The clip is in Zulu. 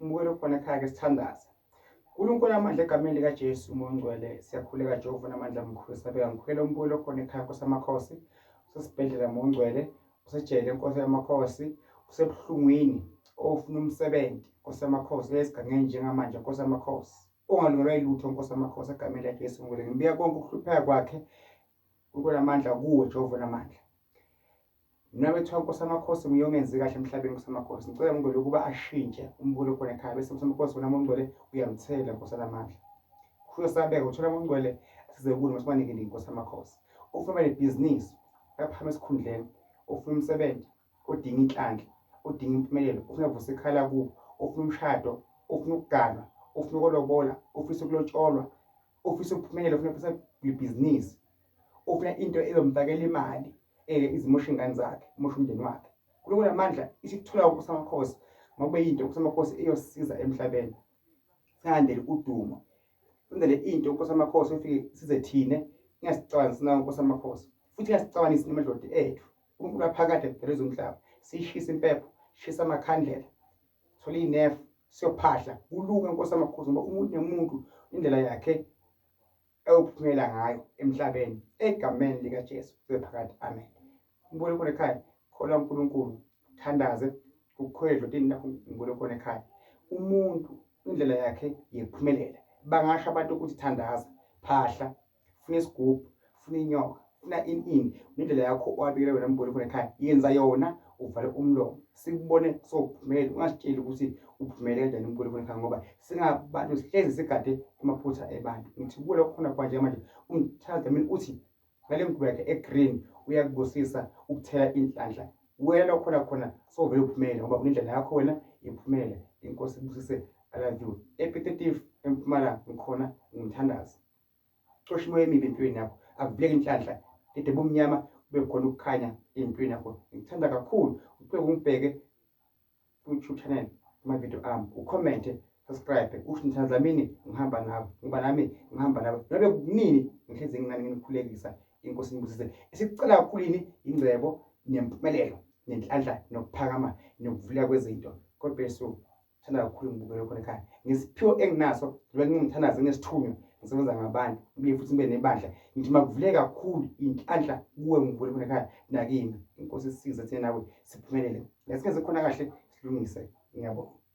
Umbukelo khona ekhaya ke sithandaza. Nkulunkulu amandla egameni likaJesu uMoya oNgcwele siyakhuleka Jehova namandla mkhulu sabeka ngikhuleka umbukelo khona ekhaya Nkosi amakhosi usesibhedlela Moya oNgcwele usejele Nkosi yamakhosi usebuhlungwini ofuna umsebenzi Nkosi yamakhosi esigangeni njengamanje Nkosi yamakhosi ongalungelwa yilutho Nkosi yamakhosi egameni likaJesu Ngcwele ngibika konke ukuhlupheka kwakhe Nkulunkulu amandla kuwe Jehova namandla Noma kuthiwa Nkosi amakhosi nguye ongenzi kahle emhlabeni Nkosi amakhosi ngicela mngcwele ukuba ashintshe umbulo khona ekhaya bese Nkosi amakhosi wena mongcwele uyamthela Nkosi anamandla kuyosabeka uthola mongcwele size kulo masibanike Nkosi amakhosi ufuna nebhizinisi uyaphakama esikhundleni ufuna umsebenzi odinga inhlanhla odinga impumelelo ufuna kuvusa ikhala kubo ufuna umshado ufuna ukuganwa ufuna ukolobola ufisa ukulotsholwa ufisa ukuphumelela ufuna ukufisa ibhizinisi ufuna into ezomfakela imali izimosha ingane zakhe imosha umndeni wakhe uNkulunkulu amandla isikuthola kusamakhosi makube yinto kusamakhosi eyosiza emhlabeni singalandeli udumo senzele into Nkosi amakhosi ufike size thine ingasicabanisi nawo Nkosi amakhosi futhi ingasicabanisi namadloti ethu uNkulunkulu aphakade kudeleza umhlaba siyishisa impepho shisa amakhandlela thola inefu siyophahla kulunge Nkosi amakhosi ngoba umuntu nemuntu indlela yakhe eyophumela ngayo emhlabeni egameni likaJesu kuze phakade amen ngibone khona ekhaya kholwa uNkulunkulu thandaze ukukholwa edlotini lakho ngibone khona ekhaya umuntu indlela yakhe yekuphumelela bangasho abantu ukuthi thandaza phahla funa isigubhu funa inyoka funa ini ini nendlela yakho owabikela wena mboni khona ekhaya yenza yona uvale umlomo sikubone sowuphumele ungasitsheli ukuthi uphumele kanjani umboni khona ekhaya ngoba singabantu sihlezi sigade amaphutha ebantu ngithi kuwe lokho khona kwanje manje umthandazo mina uthi ngale ngubo yakhe egreen uyakubusisa ukuthela inhlanhla wena lokhona khona sowuvele uphumele ngoba unendlela yakho wena iphumele inkosi ibusise I love you epitative empumalanga ngikhona ngumthandazo Xosha imoya emibi empilweni yakho, akuvuleke inhlanhla, dede bumnyama kube khona ukukhanya empilweni yakho. Ngikuthanda kakhulu, uqhubeke ungibheke ku-YouTube channel kuma-video ami, ukhomente, subscribe, usho ngithanda Dlamini ngihamba nawe, ngoba nami ngihamba nawe. Nobe kunini ngihlezi ngingani nginikhulekisa, inkosi inibusise. Esikucela kakhulu yini ingcebo nempumelelo nenhlanhla nokuphakama nokuvuleka kwezinto. God bless you. Thanda kakhulu ngibukele khona ekhaya. Ngesiphiwo enginaso, njengoba ngingumthandazi nginesithunywa, ngisebenza ngabantu, ngibuye futhi ngibe nebandla. Ngithi makuvuleke kakhulu inhlanhla kuwe ngibukele khona ekhaya nakimi. Inkosi isisize thina nawe siphumelele. La singenze khona kahle silungise. Ngiyabonga.